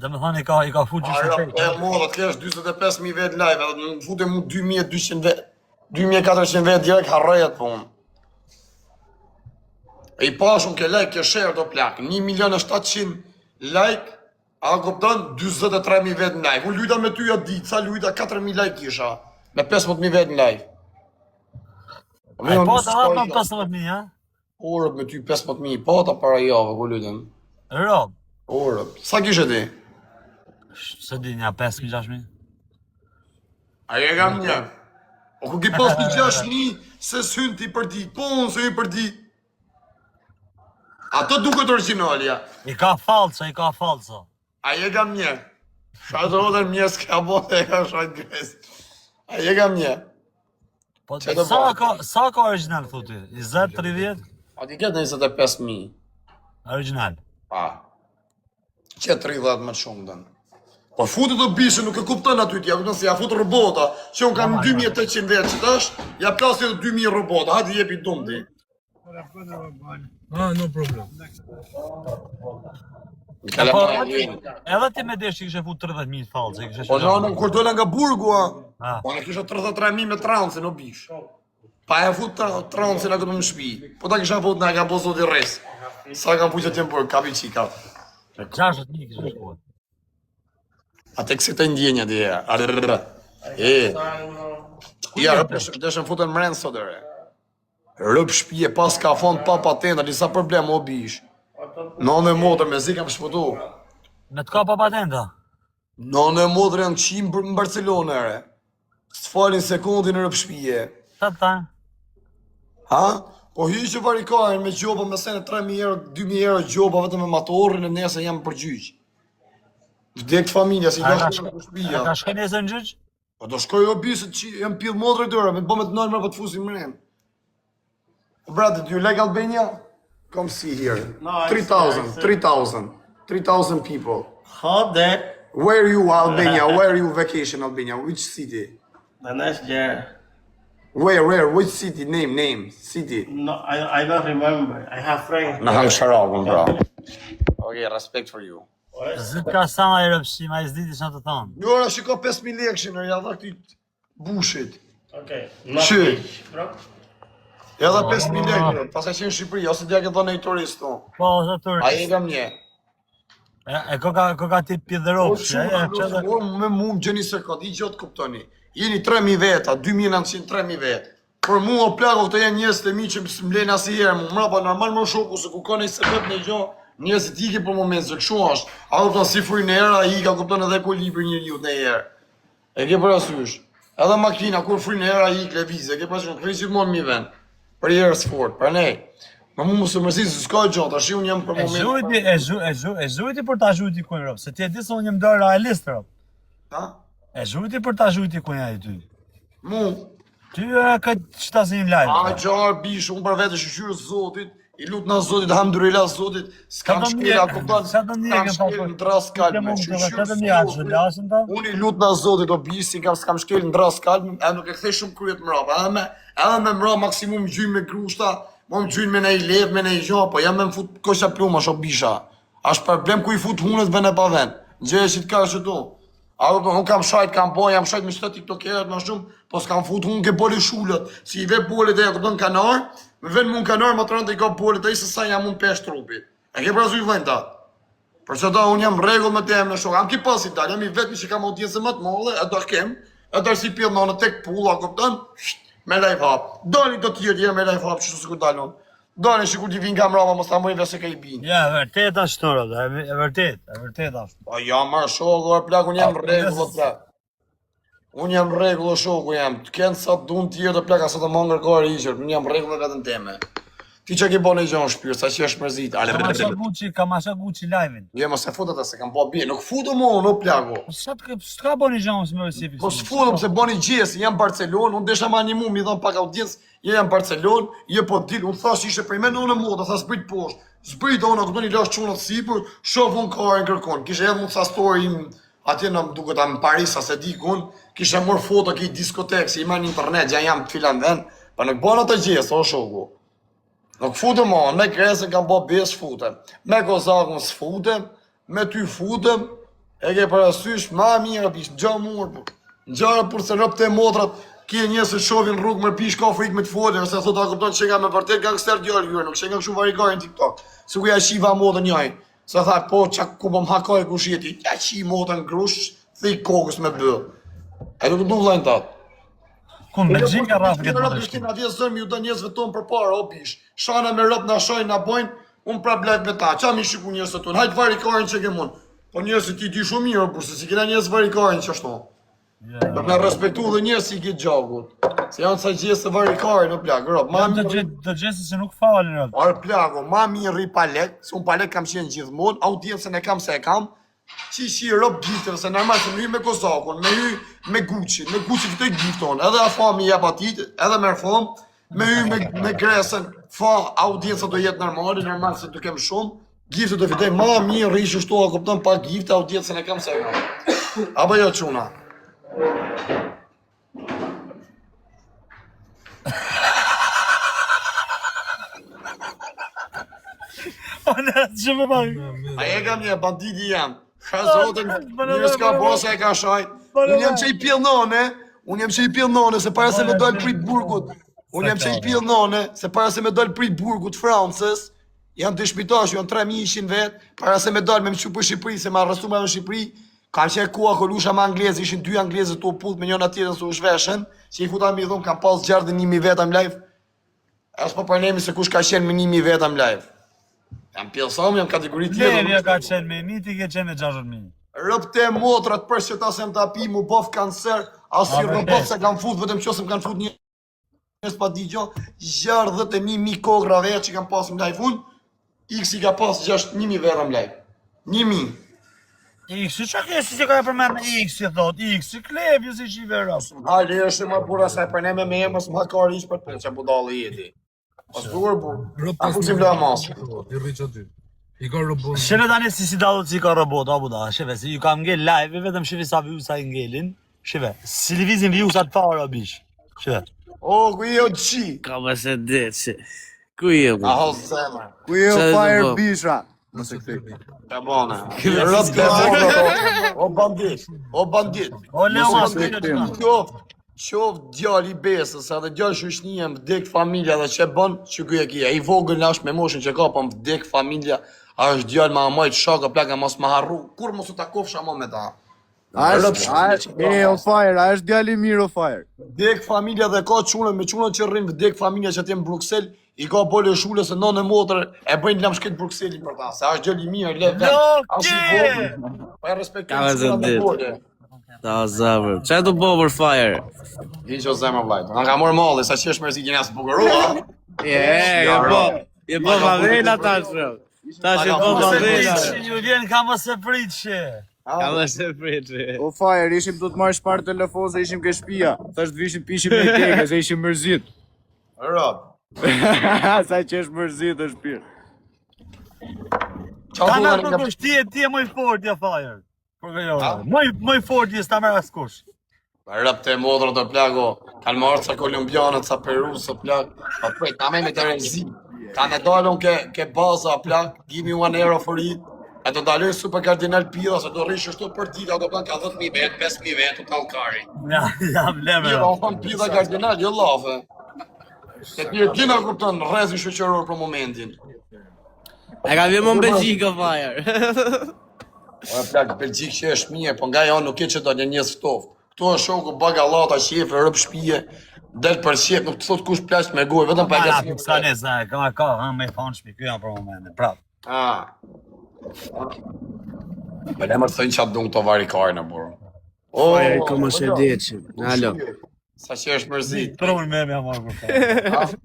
Dhe me thënë i ka, i ka fut gjysë Ara, e mua do të kesh 45000 vet live, edhe më futem mu 2200 vet, 2400 vet direkt harroj atë punë. E i pa shumë ke like, ke share do plak, 1 milion e 700 like, a kupton 43000 vet në live. Unë lujta me ty atë ditë, sa lujta 4000 like isha, me 15000 vet në live. Po A i pa të hapë 15.000, ha? Orët me ty 15.000, po ta para javë, ku lujtëm. Rob. Orët. Sa kishe ti? S'e di, një 5.000, 6.000. A e kam një? O ku ki pas një 6.000, se s'hyn ti për ditë, po unë s'hy për ditë. Ato duket origjinalja. I ka falso, i ka falso. A e kam një? Shajtë rodën mje s'ka bo dhe e ka shajtë gres. A e kam një? Po, sa ka, sa ka origjinal, thu ti? 20, 30? A ti këtë 25.000. Origjinal. Pa. Që 30 më shumë dënë. Po futet o bishë, nuk e kupton aty ti, ja kupton se ja fut robota, që unë kam 2800 vetë që tash, ja plasi edhe 2000 robota, hajde jepi dum ti. Ah, no problem. Po, edhe ti me desh që kishe fut 30.000 false, kishe Po në kur dola nga burgu, a. Ah. Po në kisha 33.000 me transin, o bish. Pa e fut transin a këtu në shtëpi. Po ta kisha fut na ka bo zoti res. Sa kam fut aty në burg, kapi çika. 60.000 kishe shkuar. A të kësi të ndjenja ti e. E. Ja, deshën futën mrena sot ere. Rëp shpije pas ka fond pa patenta, disa problem o bish. Nënë e motër me zi kam shpëtu. Me të ka pa patenta? Nënë e motër janë qimë për në Barcelonë ere. S'falin sekundin rëp shpije. Sa të thanë? Ha? Po hy që varikajnë me gjoba me sene 3.000 euro, 2.000 euro gjoba vetëm me motorin e nesër jam për gjyq. Vdekt familja, si A ka shpija. A ka shkë nesër në gjyq? Po do shkoj o bisë që jam pidh motrë dore, me të bëme të nalë më po të fusim mren. Brother, do you like Albania? Come see here. No, 3000, 3000, 3000 people. How that Where you Albania? Where you vacation Albania? Which city? the next year? Where, where, which city? Name, name, city. No, I I don't remember. I have friends. Në hangë sharakun, bro. Okay, respect for you. Zët ka sa ma i rëpshim, a i s'diti që të thonë. Një ora shiko 5.000 lekëshin, ja dha këtij bushit. Okay. Not Shi. rich, bro. Ja dha 5.000 lekë, pas ka qenë në Shqipëri, ose t'ja ke dhënë një turist tu. Po, ose turist. A e kam një. E, e koka, koka ti Po pidhëropsh, e, shumë, e, që dhe... po, me mu më gjeni se ka, di gjë të kuptoni. Jeni 3000 veta, 2900, 3000 vetë. Për mua o plako këto janë njerëz të mi që s'më lejnë asnjëherë, mu mrapa normal më shoku se ku ka një sebep në gjë, njerëzit ikin për moment se kështu është. A kupton si fryn era, i ka kupton edhe ekuilibri njeriu në erë. E ke parasysh? Edhe makina kur fryn era ik lëviz, e ke parasysh, nuk rri gjithmonë mi vend. Për erë fort, prandaj. Më mu mos u mërzit se s'ka gjë, tash unë jam për E moment. zhujti, e zhu, e zhu, e zhujti për ta zhujti kujnë rob, se ti e di se unë jam dorë realist rob. Ha? E zhujti për ta zhujti kujnë ai ty. Mu, Ty e këtë që ta si një live. A gjarë bish, unë për vetë shyqyr Zotit, i lutna Zotit, alhamdulillah Zotit, s'kam Sa do shkel, a ndjek- kupton, sa do ndjek s'kam e shkel pa- në dras kalme, shyqyr Sa do ndjek, Zotit, lasin ta? unë i lutna Zotit, o bish, si kam, s'kam shkel në dras kalme, edhe nuk e kthej shumë kryet mrapa, edhe me, edhe me mra maksimum gjynë me grushta, mo më gjynë me nej lev, me nej gjo, po jam me më fut kosha pluma, sho bisha. Ashtë problem ku i fut hunët vend e pa vend. Gjëja që të ka është tu. A kupton, unë kam shajt, kam bo, jam shajt me çdo tiktokerët më shumë, po s'kam fut unë ke boli shullët, si i ve bolet e ja kupton kanar, më vën mu në kanar, më të rëndë i ka bolet ai se sa jam unë pesh trupit. E ke parasysh vëllin ta? Për që ta unë jam rregull me tem në shok, am ki pasi dal, jam i vetmi që kam audiencë më të madhe, e do kem, e do si pjell në tek pulla, kupton? Me live hap. Doni do të tjerë me live hap, kështu sikur dalun. Doni sikur t'i vinë nga mbrapa, mos ta mbajnë vesh se ka i bin. Ja, e vërtet është rob, e e vërtet, e vërtet është. Po ja marr shoku, or plak, unë jam rregull, o plak. Unë jam rregull, o shoku jam. Të kenë sa të duan tjerë të plak, sa të mangër ka riqër. Unë jam rregull me veten teme. Ti çka ke bën në gjë në shpirt, sa që është mërzit. Ka ma sha Gucci, ka ma sha Gucci live-in. Jo, mos e fut atë se kam bë bie. Nuk futu më unë, o plaku. Po sa të s'ka bën një gjë mos më si. Po s'futem se bëni gjesi, jam Barcelonë, unë desha ma animu, mi dhon pak audiencë, Je jam Barcelonë, je po dil, unë thash ishte prej me nënë mua, do tha zbrit poshtë. Zbrit unë, kupton i lash çunat sipër, shoh unë karin kërkon. Kishe edhe mund sa story im atje në më duket në Paris, a se di kun, kishe marr foto ki diskotekë, si i marr në internet, ja jam filan vend, pa nuk bën atë gjë, o shoku. Nuk futem mo, me Gresën kam bë besë futem. Me Kozakun s'futem, me ty futem. E ke parasysh, ma mirë bish, ngja mur po. Ngjara por se robt e motrat, ke njerëz që shohin rrugë më pish ka frikë me të folë, ose thotë a kupton që nga me vërtet gangster djalë ju, nuk që nga kështu varigari në TikTok. Si ku ja shiva motrën njaj. Se tha po ça ku po më hakoj kush jeti. Ja qi motrën grush, thi kokës me byll. E do të du vllajn tat. Ku në Belgjikë ka rrafë këtë Rob motë ishtin atje zëmë ju do njerëzve tonë përpara, o bish. Shana me rob na shojnë, na bojnë, unë prap lajt me ta. Qa mi shiku njerëzit tonë? Hajt varikarin që kem unë. Po njerëzit ti di shumë mirë, por se si kena njerëz varikarin që ashtu. Do të na respektu dhe njerëz si ke gjakut. Se janë sa gjeste varikarin o plak, rob. Ma Të mirë gjithë të gjithë se nuk falin rob. Arë plako, ma mirë rri pa lek, se unë pa lek kam qenë gjithmonë, audiencën e kam se e kam, qi qi rob gifteve, se normal se me hy me Kozakun, me hy me Gucci, me Gucci fitoj gifton, edhe a fami jep atij, edhe merr fam, me hy me, me Gresën, fa, audienca do jetë normale, normal se do kem shumë, gifte do fitoj, ma mirë rri qështu, a kupton pa gifte, audiencën e kam se e kam. Apo jo çuna. O në që më pak. A e kam një banditi jam. Sha zotin, mirë s'ka bo se e ka shajt. Unë jam që i pjell none, unë jam që i pjell none, se para se me dal prej burgut. Unë jam që i pjell none, se para se me dal prej burgut Francës, janë dëshmitash, janë 3100 vet, para se me dal me më çu për Shqipëri, se më arrestu më në Shqipëri, kam qenë kua kolusha me anglezë, ishin dy anglezë tu u puth me njëra tjetrën se u zhveshën, që i futa mbi dhumë, kam pas 61000 veta në live. As po pranemi se kush ka qenë me 1000 veta në live. Jam pjesëm, jam kategori tjetër. Levja ka qenë me mi, ti ke qenë me 60.000. Rob te motrat për që ta se më ta pi, mu bof kancer, as si A, vërtet. robot se kam fut, vetëm që se më kanë fut njerëz pa di gjë, 61.000 kogra vetë që kam pas në live unë, X i ka pas 6.000 veta në live. 1.000. X, që ke si që ka e përmend X, i thot, X, i Klevjës i shive rob. Hajde, është më burra sa e përneme me emër, s'më hakari ish për të që budalli jeti. Pas duar bu. Rob A ku si vla mas? I rri që aty. I ka robot. Shive tani si si dallu si ka robot, apo da, shive, si ju kam ngel live, vetëm shive sa views sa i ngelin. Shive, si lëvizin views-at para, bish. Shive. O, ku je o qi? Ka më se det që. Ku je A bu? ho zemër. Ku je o Qa e fire do bo? bisha? Mos e kthej. Ta bona. Rob te motrat, o bandit, o bandit. O Leo, Mos e mas kthej kthej tim. Qoft, qoft djali i besës, edhe djali shoqënia, më vdek familja dhe që bën, që ky e ki. Ai vogël na është me moshën që ka, po më vdek familja, a është djalë ma majt shaka plaka mos më harru, kur mos u takofsh ama me ta. A është, a është, e, o fire, a është djali mirë o fire? Vdek familja dhe ka çuna me çuna që rrin vdek familja që atje në Bruksel, i ka bole shule se nënë e motër e bëjnë lamshket Brukselin për ta, se është djalë i mirë, le vet. As i vogël. Po e Ka respektojnë me çuna me zëndit. bole. Ta zemër. Qa të bo për fire? Hiqo zemër vllai. Na ka marrë malli, sa që është mërzi gjena s'bukurua. Je, je bo. Je bo favela tash, bro. Tash je bo Mos e favela. pritshi, ju vjen ka mos e pritshi. Ka më se pritshi. O fire, ishim do të marrësh parë telefon se ishim ke shtëpia. Thash të vishim pishim me keke se ishim mërzit. Rob. Sa që është mërzit është pirë. Qa Ta duan merr nga për kush, ti je ti je më i fortë ja fire. Po jo. Më i më i fortë je s'ta merr askush. Rob të motrët e plago, kanë marrë ca kolumbianët, ca perusë, plak. Po prit, ta me me Terezi. Ka me dalun ke, ke baza, plak, give me one euro for it. E do daloj super kardinal pidha, se do rrish ashtu për ditë, do plan ka 10.000 vet, 5.000 vet, u kallkari. Ja, ja vleme. Pidha, u thon pidha kardinal, jo llafe. Se ti e kina kupton rrezin shoqëror për momentin. E ka vjen më në Belgjikë o fire. O e plak, Belgjik që është mirë, po nga jo nuk e që do një njerëz ftoft. Këtu është shoku bagallata, qefe, rëp shtëpie, del për qef, nuk të thot kush plaq me gojë, vetëm pa Pa gjas. la, s'ka ne, ka ka, ha, më i fanshmi ky janë për momentin. Prap. Ah. Me le më të thënë qatë dunë këto varikare në burë. O, Fire ka më se det që. Alo. Sa që është mërzit. Trun me më marr për fare.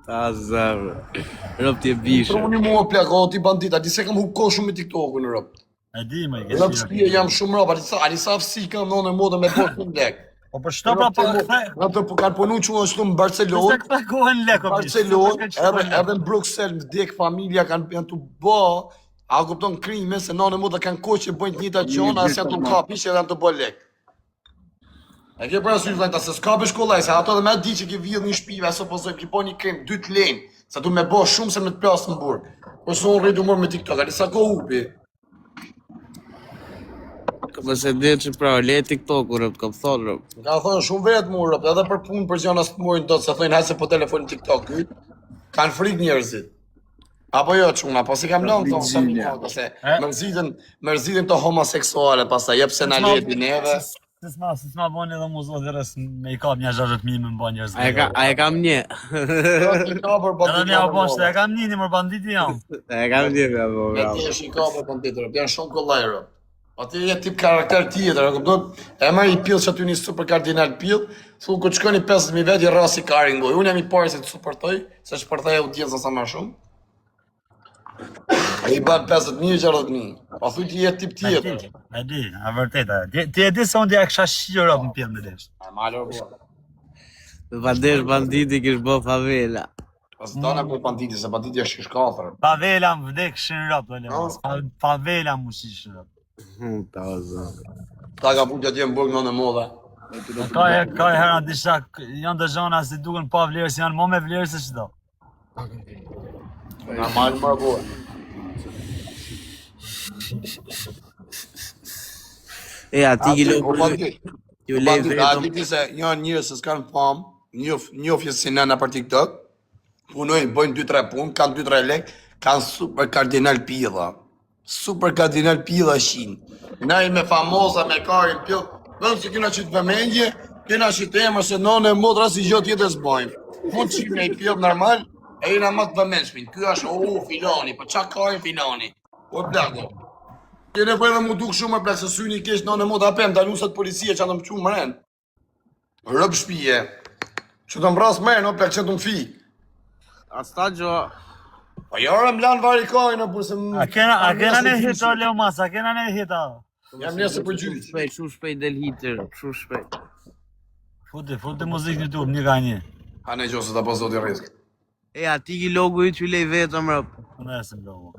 Ta zemër. Rob ti e bishë. Truni mua plak, o ti bandit, a di se kam hup kohë shumë me TikTokun rob. E di më i ke. Rob shtëpia jam shumë rob, a di sa, a di sa afsi kam nënë e modë me bërë shumë lek. Po për çto pra po kthe? Rob të po kanë punu çuna ashtu në Pse Barcelonë, kthe kohën lek o bish? Barcelonë, edhe edhe në Bruksel vdek familja kanë janë tu bë, a kupton krime se nënë e modë kanë kohë që bëjnë të njëjta gjëra, as janë tu kap, hiç edhe janë tu bë lek. E ke parasysh vllai, ta se s'ka bësh kollaj, se ato edhe me di që ke vjedh një shtëpi, a supozojmë ki bën një krim, dy të lejnë, se du me bë shumë se me të plas në burg. Po se unë rri du mor me TikTok, a di sa kohë hupi. Më se di që pra, le TikTok-u, rëp, kam thonë, rëp. Më Ka thonë shumë vetë mu, rëp, edhe për punë për gjëna s'të murin dot, se thonë hajde se po telefon TikTok ky. Kanë frikë njerëzit. Apo jo çuna, po si kam lënë thonë sa mi thonë, se mërziten, mërziten të homoseksuale pastaj, jep se na leti neve. Si s'ma, si s'ma boni edhe mu zoti res me i kap një 60.000 me mba njerëz. A e, ka, a e kam një. Ti ka për Edhe bandit. më po se e kam një një mër banditi jam. A e kam një, ja, po, Me bravo. ti është i ka për bandit, rëp, janë shumë kollaj rëp. Po ti je tip karakter tjetër, e kupton? E merr i pill që aty një super kardinal pill, thu ku të shkoni 50000 vetë i rrasi karin gojë. Unë jam i parë se të suportoj, se shpërthej audiencën sa më shumë. E i ban 50000 60000. Po thuj ti je tip E tjetër. di, e di, e vërteta. Ti, ti e di se unë t'ja kisha shqyrë rëp në pjellë me lesh. Normal o po. Bandesh banditi kish bë favela. Po s'dona për banditi, se banditi është i shkathër. Favela më vdekshin rëp, dhe No. lemas. Favela më shishin rëp. Ta o zot. Ta ka punë atje në burg në modha. Ka e ka e hera disa janë të gjana si duken pa vlerë, si janë më me vlerë se çdo. Normal më po. E ati Aty, kilo o bandit. ju O le bandit, a vetëm. di ti se janë njerëz që s'kan famë, njof, njofje si nëna për TikTok, punojnë, bëjnë 2-3 punë, kanë 2-3 lek, kanë super kardinal pilla. Super kardinal pilla shin. Na i me famoza, me karin pill, vetëm se kena qitë vëmendje, kena qitë emër se nënë e motra si gjë tjetër s'bajmë. Mund të qim me i pill normal, e jena më të vëmendshmin. Ky është o filani, po çka karin filani? O plako. Ti ne po edhe mu duk shumë plak se syni i keq nënë e motra pem, ndalu sot policia që atë më çu mren. Rëp shtëpie. Që të mbras më, no plak që të më fi. Asta gjo. Po jo, rëm lan vari kajnë, no, por se më... A kena a kena ne hit o Leomas, a kena ne hit a? Jam nesër për gjyq. Shpejt, shumë shpejt del hitër, shumë shpejt. Futi, futi muzikë në YouTube, një ka një. A ne gjosë ta pas zoti rrisk. E ati ki logo i që lej vetëm rëp. Nesëm logo.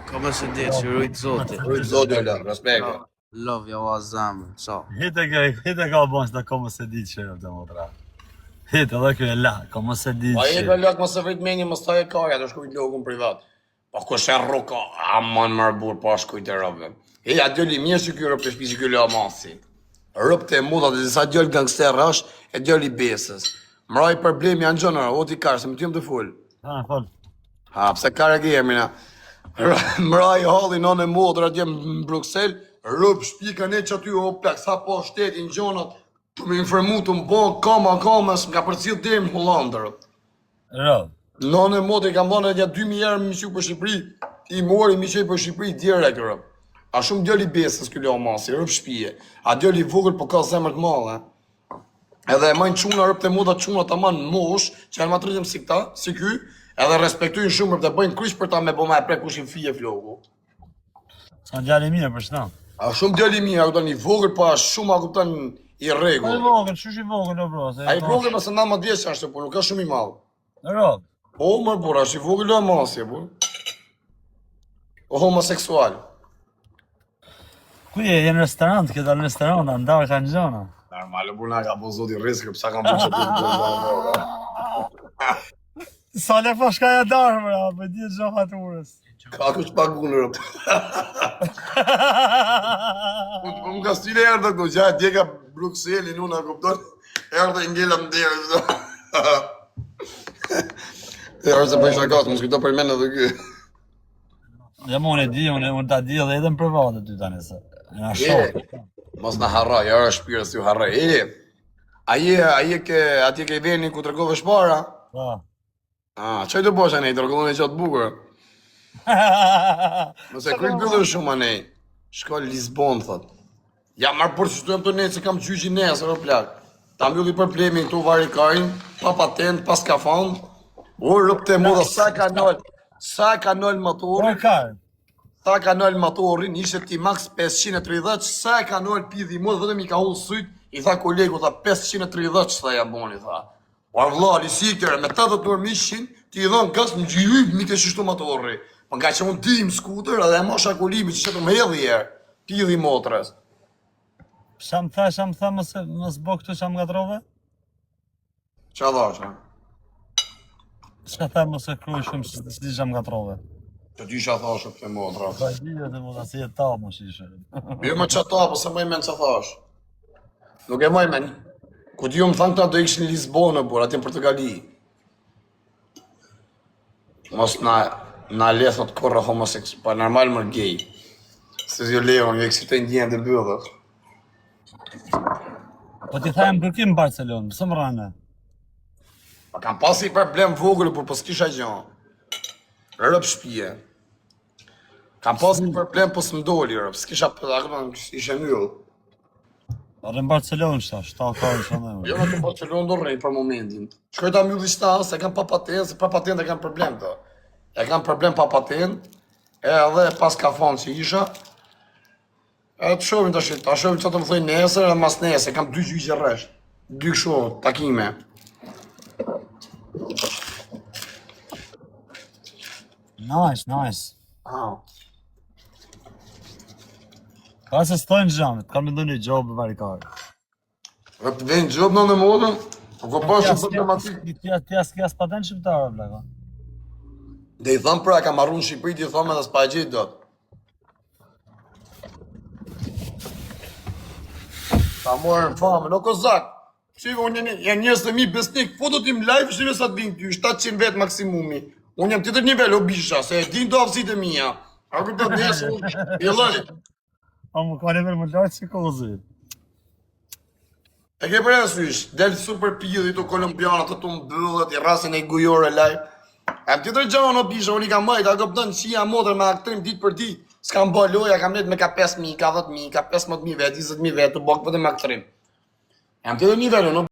Ka më se di që rujt zoti. Rujt zoti o lëm, respekt. Love ja wa zemër. Ciao. Hit e ka, hit e ka bon se ka mos e di që rëp të motra. Hit edhe kjo e la, ka mos e di Po e që. ka lak mos e vrit menjë, mos ta e kaja, do shkoj logun privat. Po kush e rruka, aman mër burr, po shkoj të robë. E ja djali mirë si ky rëp të shtëpisë ky Leomasi. Rëp të mudat e disa djalë gangster është e djali besës. Mraj problemi janë gjëna, o ti kar, se më ty jam të fol. Ha, fol. Ha, pse ka e emrin, a? Mraj halli nënë e motra atje në Bruksel, rëp shtëpi ka ne që aty o plak, sa po shtetin gjonat, të më informu të më bo kama kama, s'më ka përcjell deri në Hollandë. rëp. Rëp. Nënë e motra i kam dhënë edhe nja 2000 herë më qu për Shqipëri, i mori më qej për Shqipëri direkt rëp. A shumë djali besës ky Leomasi, rëp shtëpie. A djali i vogël po ka zemër të madhe. Edhe e majnë çuna rëp të moda çuna tamam në mosh, që janë më të rritëm si këta, si ky, edhe respektojnë shumë rëp të bëjnë kryq për ta me bë ma e prek kush i fije floku. Sa djalë i mirë për shna. A shumë djali i mirë, a kupton i vogël, po është shumë a kupton i Po i rregull. vogël, shush i vogël o bro, se. Ai i vogël mos e 19 vjeç është, po nuk është shumë i madh. Rëp. Po më burra, është i vogël o masi, po. O homoseksual. Ku je, je në restorant, ke dalë në restorant, a ndarë kanë gjëna. Normal, o burra ka po zoti rrisk, pse kam bërë çfarë të bëj. Sa le po shka ja darë, bra, po di çdo faturës. Ka kush pagun rëp. Unë po më ka stile erdha këtu, gja dje ka Brukselin, unë a kupton, erdha i ngela në derë. çdo. E erdha se bëj shakat, mos kujto për mend edhe ky. Ja më unë e di, unë unë ta di edhe edhe në private ty tani se. Na shoh. Mos na harroj, ja është shpirë si u harroj. E, a je, a je ke, atje ke venin ku tregove shpara? Po. Ah, çaj do bësh anej, tregollon e gjatë bukur. Mos e kryt mbyllën shumë anej. Shko Lisbon thot. Ja marr por çdo jam të nesër se kam gjyqin nesër o plak. Ta mbylli problemin këtu vari karin, pa patent, pa skafand. O rëp të modha sa ka nol, sa ka nol Po motorin, kar. sa ka nol motorin, ishte ti max 530, sa ka nol pidhi mod, vetëm i ka hull syt, i tha kolegu, tha 530 tha ja boni, tha. Or vlla, li si kërë, me 80 orë 100, ti i dhon gas më gjyp, mi ke shishtu motorri. Po nga që unë dim skuter, edhe e mosha kulimi që që të më hedhi herë, pidhi motrës. Sa më tha, sa më tha mos mos bë këtu sa më gatrove? Qa dhasha? Çka tha mos e kruaj shumë si si sa më gatrove. Të dy isha thashë për motra. Pa gjyë dhe mos asi e ta më shishe. Jo më çata, po se më i mend ç'a thash. Nuk e maj mend. Ku di ju më thanë këta do ikshin në Lisbonë, por atje në Portugali. Mos na na le thot kurrë homoseks, pa normal më gay. Se ju leon, ju eksitojnë ndjenjat e byllës. Po ti thajem kërkim në Barcelonë, pse më rane? Pa kam pasi problem vogël, por po s'kisha gjë. Rëp shtëpie. Kam pas një problem, po s'më doli rëp. S'kisha, ishe myll. Arre në Barcelonë shta, shta ka në shanë. Jo, në të Barcelonë do rrej për momentin. Shkoj ta mbylli shta, se kam pa patent, se pa patent e kam problem të. E kam problem pa patent, edhe pas ka thonë që isha. E të shohim tash, ta shohim çfarë të më thojnë nesër edhe mas nesër, kam dy gjyqe rresht. Dy kështu takime. Nice, nice. Ah. Ka se s'thojnë gjë, të kam ndonjë gjobë barikar. Dhe të vjen gjobë në në modën, po ko pa shumë problematik. Ti ti as ke as patent shqiptar o plako. Dhe i thëmë pra, kam marru në Shqipëri, i thëmë edhe s'pa e gjetë dot. Ta morën famë, nuk o zak. Shive, unë janë, janë njerëz të mi besnik, po do t'im live, shive sa të vinë ty, 700 vet maksimumi. Unë jam tjetër nivel, o bisha, se e din do aftësitë e mia. A kupton nesër unë i lloj. A më ka nivel më lartë se kozi. E ke parasysh, del super pilli të kolumbianët të të mbyllet, i rasin e gujore live. E më tjetër gjë unë o bisha, unë i kam majt, a kupton qia motër me aktrim ditë për ditë. S'kam bë loja, kam net me ka 5000, ka 10000, ka 15000 vet, 20000 vet, të bok vetëm aktrim. Jam tjetër nivel, unë o.